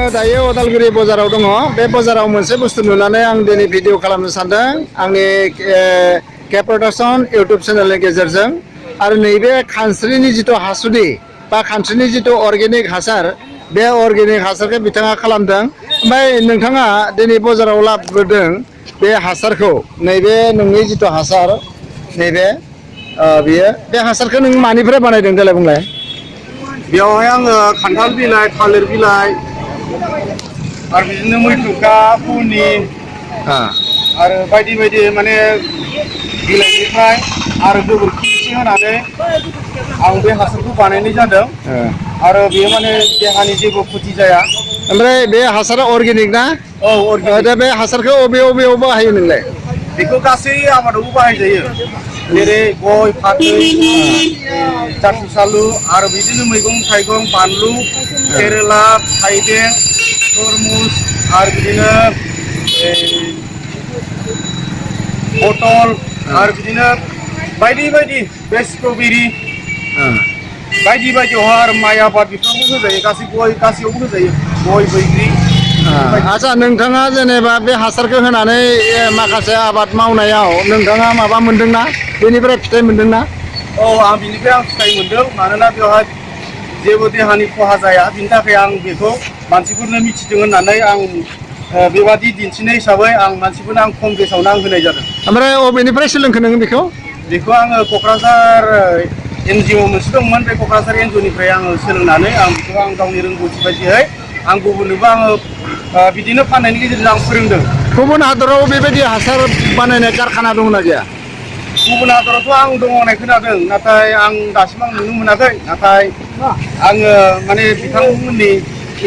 आङो दायो उदालगुरि बाजाराव दङ बे बाजाराव मोनसे बुस्थु नुनानै आं दिनै भिडिअ खालामनो सानदों आंनि के प्रडाक्सन इउटुब चेनेलनि गेजेरजों आरो नैबे खानस्रिनि जिथु हासुदै बा खानस्रिनि जिथु अर्गेनिक हासार बे अर्गेनिक हासारखौ बिथाङा खालामदों ओमफ्राय नोंथाङा दिनै बाजाराव लाबोदों बे हासारखौ नैबे नोंनि जिथु हासार नैबे बियो बे हासारखौ नों मानिफ्राय बानायदों देलाय बुंलाय बेवहाय आङो खान्थाल बिलाइ थालिर बिलाइ आरो बिदिनो मैथ्रुखा फुनि आरो बायदि बायदि माने बिलाइनिफ्राय आरो गोबोरखि एसे होनानै आं बे हासारखौ बानायनाय जादों आरो बेयो माने देहानि जेबो खथि जाया ओमफ्राय बे हासारा अर्गेनिक ना औ अर्गेनिक दा बे हासारखौ बबेयाव बाहायो नोंलाय बेखौ गासै आबादावबो बाहायजायो जेरै गय फाथै जाथिसालु आरो बिदिनो मैगं थाइगं बानलु केरेला थाइबें तरमुज आरो बिदिनो पटल आरो बिदिनो बायदि बायदि बे स्ट्रबेरि बायदि बायदियावहा आरो माइ आबाद बेफोरावबो होजायो गासैयावबो होजायो गय बैग्रि आच्छा नोंथाङा जेनेबा बे हासारखौ होनानै माखासे आबाद मावनायाव नोंथाङा माबा मोनदोंना बेनिफ्राय फिथाइ मोनदोंना औ आं बिनिफ्राय आं फिथाइ मोनदों मानोना बेवहाय जेबो देहानि खहा जाया बिनि थाखाय आं बेखौ मानसिफोरनो मिथिदों होननानै आं बेबादि दिन्थिनाय हिसाबै आं मानसिफोरनो आं खम बेसेनावनो आं होनाय जादों ओमफ्राय अबेनिफ्राय सोलोंखो नोङो बेखौ आङो क'क्राझार NGO मोनसे दंमोन बे क'क्राझार NGOनिफ्राय आङो सोलोंनानै आं बेखौ आं गावनि रोंगौथि बायदियै आं गुबुननोबो आङो बिदिनो फाननायनि गेजेरजों आं फोरोंदों गुबुन हादराव बेबायदि हासार बानायनाय कारखाना दंना गैया गुबुन हादरावथ' आं दङ होननाय खोनादों नाथाय आं दासिम आं नुनो मोनाखै नाथाय आङो माने बिथांमोननि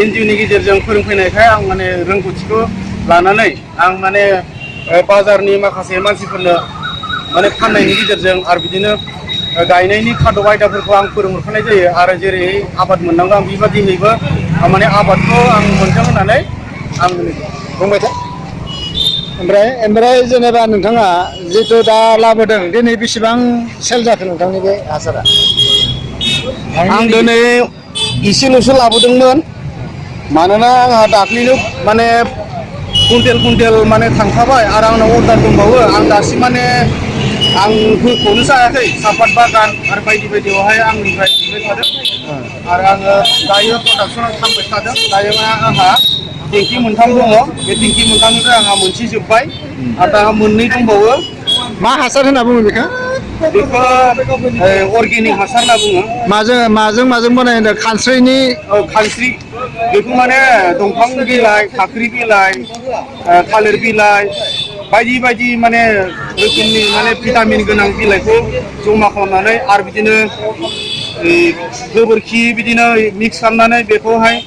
NGOनि गेजेरजों फोरोंफैनायखाय आं माने रोंगौथिखौ लानानै आं माने बाजारनि माखासे मानसिफोरनो माने फाननायनि गेजेरजों आरो बिदिनो गायनायनि खादब आयदाफोरखौ आं फोरोंहरखानाय जायो आरो जेरै आबाद मोननांगौ आं बेबादिहैबो माने आबादखौ आं मोनथों होननानै आं बुंबाय था ओमफ्राय जेनेबा नोंथाङा जिथु दा लाबोदों दिनै बेसेबां सेल जाखो नोंथांनि बे हासारा आं दिनै इसेल'सो लाबोदोंमोन मानोना आंहा दाख्लैनो माने कुइन्टेल माने थांखाबाय आरो आंनाव अर्डार दंबावो आं दासिम माने आं होख'नोसो हायाखै सापात बागान आरो बायदि बायदियावहाय आंनिफ्राय बिबाय थादों आरो आङो दायो प्रडाक्सनाव थांबाय थादों दायो आंहा टेंकि मोनथाम दङ बे टेंकि मोनथामनिफ्राय आंहा मोनसे जोब्बाय आरो दा मोननै दंबावो मा हासार होनना बुङो बेखौ अर्गेनिक हासार होनना बुङो माजों बानाय होनदों खानस्रिनि खानस्रि बेखौ माने दंफां बिलाइ फाख्रि बिलाइ थालिर बिलाइ बायदि बायदि माने रोखोमनि माने भिटामिन गोनां बिलाइखौ जमा खालामनानै आरो बिदिनो गोबोरखि बिदिनो मिक्स खालामनानै बेखौहाय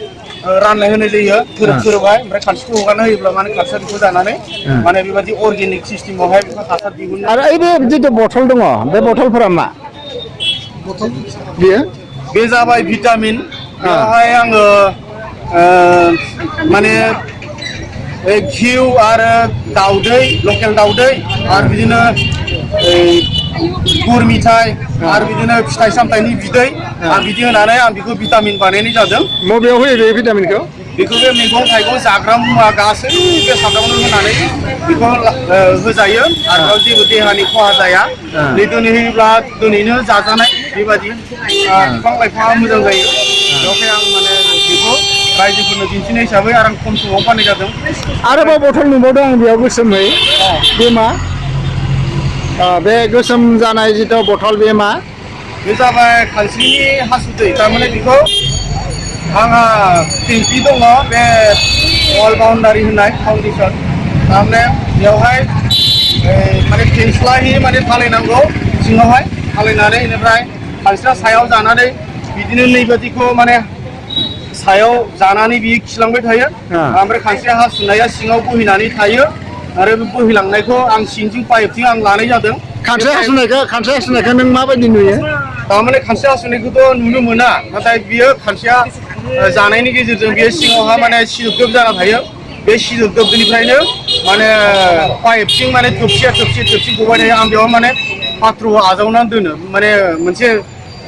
राननाय होनाय जायो थोरोबहाय ओमफ्राय खानस्रिखौ हगारना होयोब्ला माने खानस्रिया बेखौ जानानै माने बेबायदि अर्गेनिक सिस्टेमावहाय बेखौ हासार दिहुननो आरो ओइ बे जिथु बथल दङ बे बथलफोरा मा बेयो बे जाबाय भिटामिन बेवहाय आङो माने घिउ आरो दाउदै लकेल दाउदै आरो बिदिनो गुर मिथाइ आरो बिदिनो फिथाइ सामथाइनि बिदै आं बिदि होनानै आं बेखौ भिटामिन बानायनाय जादों बबेयाव होयो बे भिटामिनखौ बेखौ बे मैगं थाइगं जाग्रा मुवा गासै बेसादावनो होनानै बेखौ होजायो आरो बेयाव जेबो देहानि खहा जाया दिनै होयोब्ला दिनैनो जाजानाय बेबायदि बिफां लाइफाङा मोजां जायो बेवहाय आं माने बेखौ रायजोफोरनो दिन्थिनाय हिसाबै आरो आं खम समाव फाननाय जादों आरोबाव बथल नुबावदों आं बेयाव गोसोमै बे मा बे गोसोम जानाय जिथु बथल बे मा बे जाबाय खानस्रिनि हासुदै थारमाने बेखौ आंहा टेंकि दङ बे अल बाउन्डारि होननाय फाउन्डेसन थारमाने बेवहाय माने खेंस्लायै माने थालायनांगौ सिङावहाय थालायनानै बेनिफ्राय खानस्रिया सायाव जानानै बिदिनो नैबादिखौ माने सायाव जानानै बियो खिलांबाय थायो ओमफ्राय खानस्रिया हासुनाया सिङाव बोहैनानै थायो आरो बे बोहैलांनायखौ आं सिंथिं पाइपथिं आं लानाय जादों खानस्रि हासुनायखौ नों माबायदि नुयो थारमाने खानस्रि हासुनायखौथ' नुनो मोना नाथाय बियो खानस्रिया जानायनि गेजेरजों बेयो सिङावहा माने सिदोब जाना थायो बे सिदोबनिफ्रायनो माने पाइपथिं माने थोबसे गबाय थायो आं बेयाव माने पाथ्र आजावनानै दोनो माने मोनसे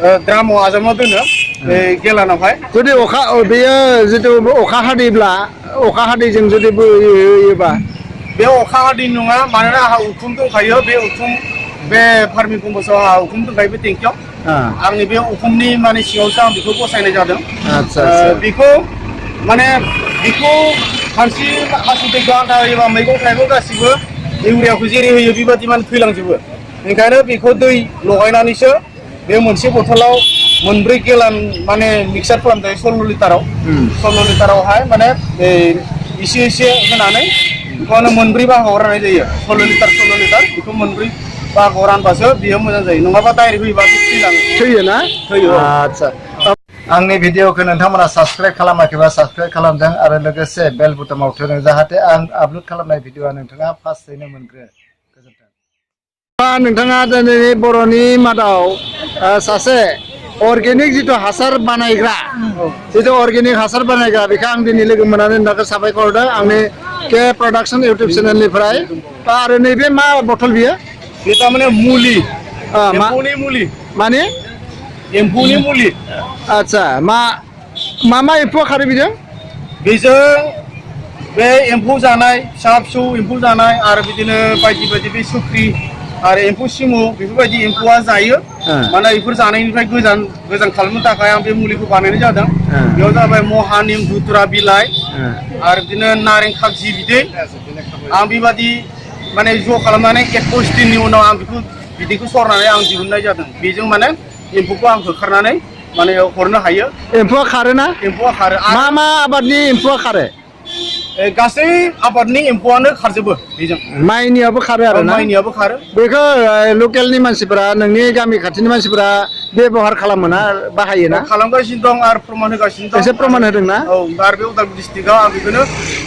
द्रामाव आजावना दोनो बे गेलानावहाय जुदि अखा बेयो जितु अखा हादैब्ला अखा हादैजों जुदि बोयोबा बे अखा हादै नङा मानोना आंहा उखुम दंखायो बे उखुम बे फार्मिं कम्पासाव आंहा उखुम दंखायो बे टेंकियाव आंनि बे उखुमनि माने सिङावसो आं बेखौ बसायनाय जादों बेखौ माने बेखौ खानस्रि हासुदैखौ आन्था होयोबा मैगं थाइगं गासिबो इउरियाखौ जेरै होयो बेबादि माने थैलांजोबो ओंखायनो बेखौ दै लगायनानैसो बे मोनसे बथलाव मोनब्रै गेलान माने मिक्सार खालामजायो 16 लिटारावहाय माने एसे एसे होनानै बेखौनो मोनब्रै बाहागोआव राननाय जायो 16 लिटार बेखौ मोनब्रै बाहागोआव रानबासो बियो मोजां जायो नङाबा डाइरेक्ट होयोबा थैयो ना थैयो आदसा आंनि भिडिअखौ नोंथांमोना साबस्क्राइब खालामाखैबा साबस्क्राइब खालामदों आरो लोगोसे बेल बुटमाव थुदों जाहाथे आं आपल'ड खालामनाय भिडिअआ नोंथाङा फार्स्टयैनो मोनग्रो गोजोन्थों नोंथाङा दिनै बर'नि मादाव सासे अर्गेनिक जिथु हासार बानायग्रा जिथु अर्गेनिक हासार बानायग्रा बेखौ आं दिनै लोगो मोननानै नोंथांखौ साबायखर होदों आंनि के प्रडाक्सन इउटुब चेनेलनिफ्राय आरो नैबे मा बथल बियो बे थारमाने मुलि एम्फौनि मुलि माने एम्फौनि मुलि आदसा मा एम्फौ खारो बेजों बे एम्फौ जानाय फिसा फिसौ एम्फौ जानाय आरो बिदिनो बायदि बायदि बे सुख्रि आरो एम्फौ सिमु बेफोरबायदि एम्फौआ जायो माने बेफोर जानायनिफ्राय गोजान खालामनो थाखाय आं बे मुलिखौ बानायनाय जादों बेयाव जाबाय महानिम धुतुरा बिलाइ आरो बिदिनो नारें खागजि बिदै आं बेबादि माने ज' खालामनानै 21 दिननि उनाव आं बेखौ बिदैखौ सरनानै आं दिहुननाय जादों बेजों माने एम्फौखौ आं होखारनानै माने हरनो हायो एम्फौआ खारोना एम्फौआ खारो मा आबादनि एम्फौआ खारो गासै आबादनि एम्फौआनो खारजोबो बेजों माइनियाबो खारो आरो ना माइनियाबो खारो बेखौ लकेलनि मानसिफोरा नोंनि गामि खाथिनि मानसिफोरा बेबहार खालामो ना बाहायो ना खालामगासिनो दं आरो प्रमाण होगासिनो दं एसे प्रमाण होदों ना औ आरो बे उदालगुरि डिस्ट्रिक्टआव आं बेखौनो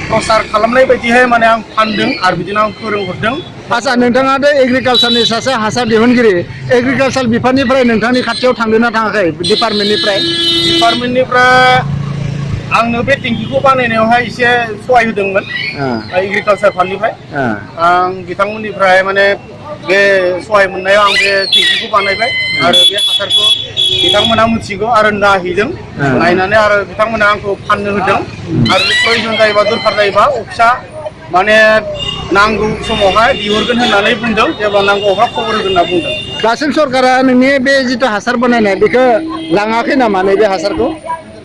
प्रसार खालामनाय बायदिहाय माने आं फानदों आरो बिदिनो आं फोरोंहरदों आচ্ছা नोंथाङा दे एग्रिकालसारनि सासे हासार दिहुनगिरि एग्रिकालसार बिफाननिफ्राय नोंथांनि खाथियाव थांदोंना थाङाखै डिपार्टमेन्टनिफ्राय आंनो बे टेंकिखौ बानायनायावहाय एसे सहाय होदोंमोन एग्रिकालसार फान्डनिफ्राय आं बिथांमोननिफ्राय माने बे सहाय मोननायाव आं बे टेंकिखौ बानायबाय आरो बे हासारखौ बिथांमोना मिथिगौ आरो नायहैदों नायनानै आरो बिथांमोना आंखौ फाननो होदों आरो प्रयजन जायोबा दरखार जायोबा अफिसा माने नांगौ समावहाय बिहरगोन होननानै बुंदों जेब्ला नांगौ अब्ला खबर होगोन होनना बुंदों दासिम सरकारा नोंनि बे जिथु हासार बानायनाय बेखौ लाङाखै नामा नैबे हासारखौ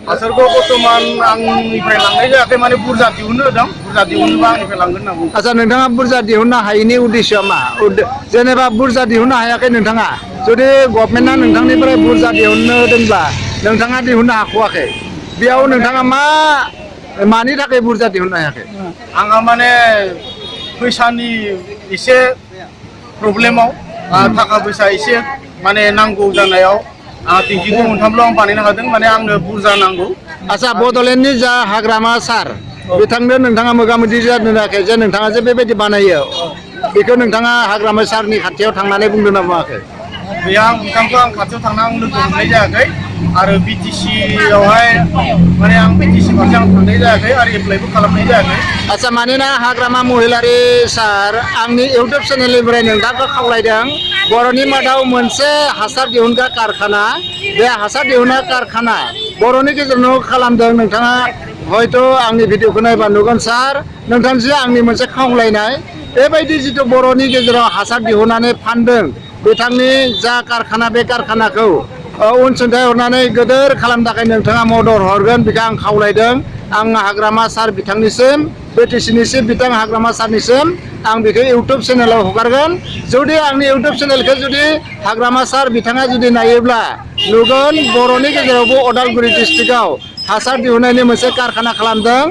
बर्थमान आंनिफ्राय लांनाय जायाखै माने बुरजा दिहुननो होदों बुरजा दिहुनोबा आंनिफ्राय लांगोन होनना बुंदों आচ্ছা नोंथाङा बुरजा दिहुननो हायैनि उद्देश्यआ मा जेनेबा बुरजा दिहुननो हायाखै नोंथाङा जुदि गभर्नमेन्टआ नोंथांनिफ्राय बुरजा दिहुननो होदोंब्ला नोंथाङा दिहुननो हाख'वाखै बेयाव नोंथाङा मानि थाखाय बुरजा दिहुननो हायाखै आंहा माने फैसानि एसे प्रब्लेमाव थाखा फैसा एसे माने नांगौ जानायाव आं टेंकिखौ मोनथामल' आं बानायनो हादों माने आंनो बुरजा नांगौ आচ্ছা बड'लेण्डनि जा हाग्रामा सार बिथांनो नोंथाङा मोगा मोगि जादोंनाखै जे नोंथाङा जे बेबायदि बानायो बेखौ नोंथाङा हाग्रामा सारनि खाथियाव थांनानै बुंदों ना बुङाखै गैया आं बिथांखौ आं खाथियाव थांना आं लोगो मोननाय जायाखै आरो बिटिसियावहाय माने आं बिटिसि फारसे आं थांनाय जायाखै आरो एप्लाइबो खालामनाय जायाखै आচ্ছা मानोना हाग्रामा महिलारि सार आंनि इउटुब चेनेलनिफ्राय नोंथांखौ खावलायदों बर'नि मादाव मोनसे हासार दिहुनग्रा कारखाना बे हासार दिहुनग्रा कारखाना बर'नि गेजेराव खालामदों नोंथाङा हयथ' आंनि भिडिअखौ नायबा नुगोन सार नोंथांजों आंनि मोनसे खावलायनाय बेबायदि जिथु बर'नि गेजेराव हासार दिहुननानै फानदों बिथांनि जा कारखाना बे कारखानाखौ अनसुंथाइ हरनानै गोदोर खालामनो थाखाय नोंथाङा मदद हरगोन बेखौ आं खावलायदों आं हाग्रामा सार बिथांनिसिम बिटिसिनिसिम बिथां हाग्रामा सारनिसिम आं बेखौ इउटुब चेनेलाव हगारगोन जुदि आंनि इउटुब चेनेलखौ जुदि हाग्रामा सार बिथाङा जुदि नायोब्ला नुगोन बर'नि गेजेरावबो उदालगुरि डिस्ट्रिक्टआव हासार दिहुननायनि मोनसे कारखाना खालामदों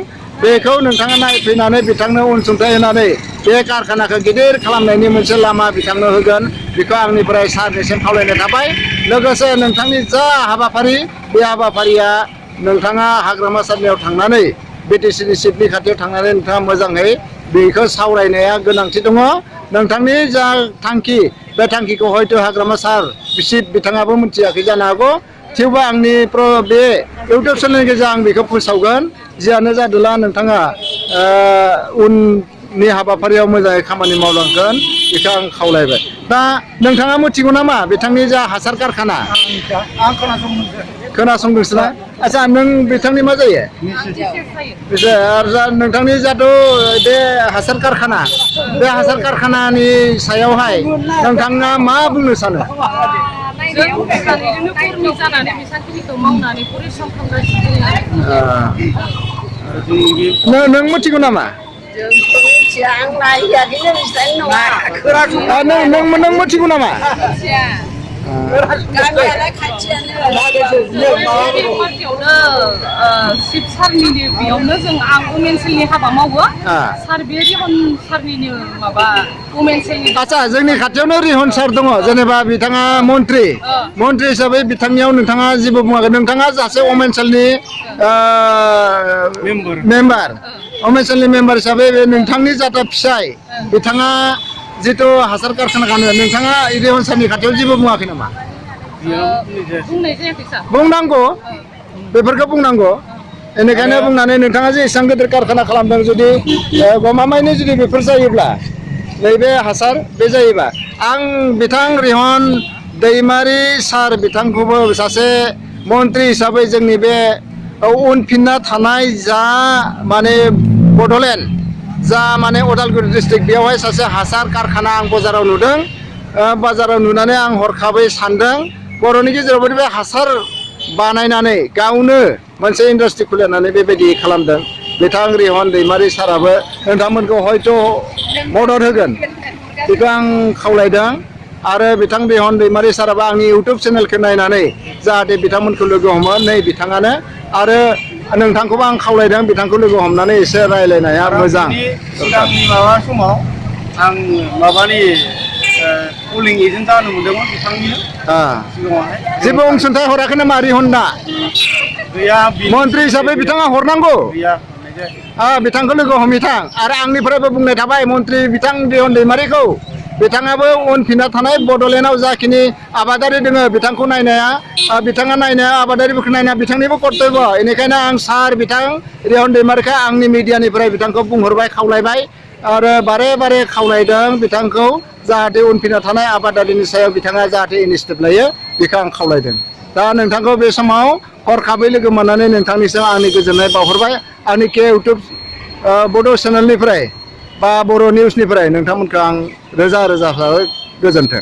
बेखौ नोंथाङा नायफैनानै बिथांनो अनसुंथाइ होनानै बे कारखानाखौ गिदिर खालामनायनि मोनसे लामा बिथांनो होगोन बेखौ आंनिफ्राय सारनिसिम खावलायनाय थाबाय लोगोसे नोंथांनि जा हाबाफारि बे हाबाफारिया नोंथाङा हाग्रामा सारनियाव थांनानै बिटिसिनि चिफनि खाथियाव थांनानै नोंथाङा मोजाङै बेखौ सावरायनाया गोनांथि दङ नोंथांनि जा थांखि बे थांखिखौ हयथ' हाग्रामा सार चिफ बिथाङाबो मिथियाखै जानो हागौ थेवबो आंनि बे इउटुब चेनेलनि गेजेरजों आं बेखौ फोसावगोन जियानो जादोंला नोंथाङा उननि हाबाफारियाव मोजाङै खामानि मावलांगोन बेखौ आं खावलायबाय दा नोंथाङा मिथिगौ नामा बिथांनि जा हासार कारखाना आं खोनासंदोंसो खोनासंदोंसो ना आदसा नों बिथांनि मा जायो आरो नोंथांनि जाथ' बे हासार कारखाना बे हासार कारखानानि सायावहाय नोंथाङा मा बुंनो सानो जों सानैजोंनो कर्मि जानानै बेसांखिनिखौ मावनानै परिश्रम खालामगासिनो नों मिथिगौ नामा नों मिथिगौ नामा गामियालाय खाथियानो पार्टियावनो शिब सारनिनो बेयावनो जों आं वमेन सेलनि हाबा मावो सार बे रिहन सारनिनो माबा वमेन सेलनि आदसा जोंनि खाथियावनो रिहन सार दङ जेनेबा बिथाङा मन्त्रि हिसाबै बिथांनियाव नोंथाङा जेबो बुङाखै नोंथाङा सासे वमेन सेलनि मेम्बार वमेन सेलनि मेम्बार हिसाबै बे नोंथांनि जाथा फिसाय बिथाङा जिथु हासार कारखाना खानो नोंथाङा रिहन सारनि खाथियाव जेबो बुङाखै नामा बुंनाय जायाखै सार बुंनांगौ बेफोरखौ बुंनांगौ बेनिखायनो बुंनानै नोंथाङा जे एसेबां गिदिर कारखाना खालामदों जुदि गमामायैनो जुदि बेफोर जायोब्ला नैबे हासार बे जायोबा आं बिथां रिहन दैमारि सार बिथांखौबो सासे मन्त्रि हिसाबै जोंनि बे उनफिनना थानाय जा माने बड'लेण्ड जा माने उदालगुरि डिस्ट्रिक्ट बेयावहाय सासे हासार कारखाना आं बाजाराव नुदों बाजाराव नुनानै आं हरखाबै सानदों बर'नि गेजेराव बे हासार बानायनानै गावनो मोनसे इन्डास्ट्रि खुलिनानै बेबायदि खालामदों बिथां रिहन दैमारि साराबो नोंथांमोनखौ हयथ' मदद होगोन बेखौ आं खावलायदों आरो बिथां रिहन दैमारि साराबो आंनि इउटुब चेनेलखौ नायनानै जाहाथे बिथांमोनखौ लोगो हमो नै बिथाङानो आरो नोंथांखौबो आं खावलायदों बिथांखौ लोगो हमनानै एसे रायज्लायनाया मोजां सिगांनि माबा समाव आं माबानि पलिं एजेन्ट जानो मोनदोंमोन बिथांनिनो सिगाङावहाय जेबो अनसुंथाइ हराखै नामा रिहनदा गैया मन्त्रि हिसाबै बिथाङा हरनांगौ गैया बिथांखौ लोगो हमहैथां आरो आंनिफ्रायबो बुंनाय थाबाय मन्त्रि बिथां रिहन दैमारिखौ बिथाङाबो उनफिनना थानाय बड'लेण्डआव जाखिनि आबादारि दङ बिथांखौ नायनाया बिथाङा नायनाया आबादारिफोरखौ नायनाया बिथांनिबो कर्तब्य बेनिखायनो आं सार बिथां रिहन दैमारिखौ आंनि मिडियानिफ्राय बिथांखौ बुंहरबाय खावलायबाय आरो बारे बारे खावलायदों बिथांखौ जाहाथे उनफिनना थानाय आबादारिनि सायाव बिथाङा जाहाथे इनिसियेटिभ लायो बेखौ आं खावलायदों दा नोंथांखौ बे समाव हरखाबै लोगो मोननानै नोंथांनिसिम आंनि गोजोननाय बावहरबाय आंनि इउटुब बड' चेनेलनिफ्राय बा बर' निउसनिफ्राय नोंथांमोनखौ आं रोजा रोजा गोजोन्थों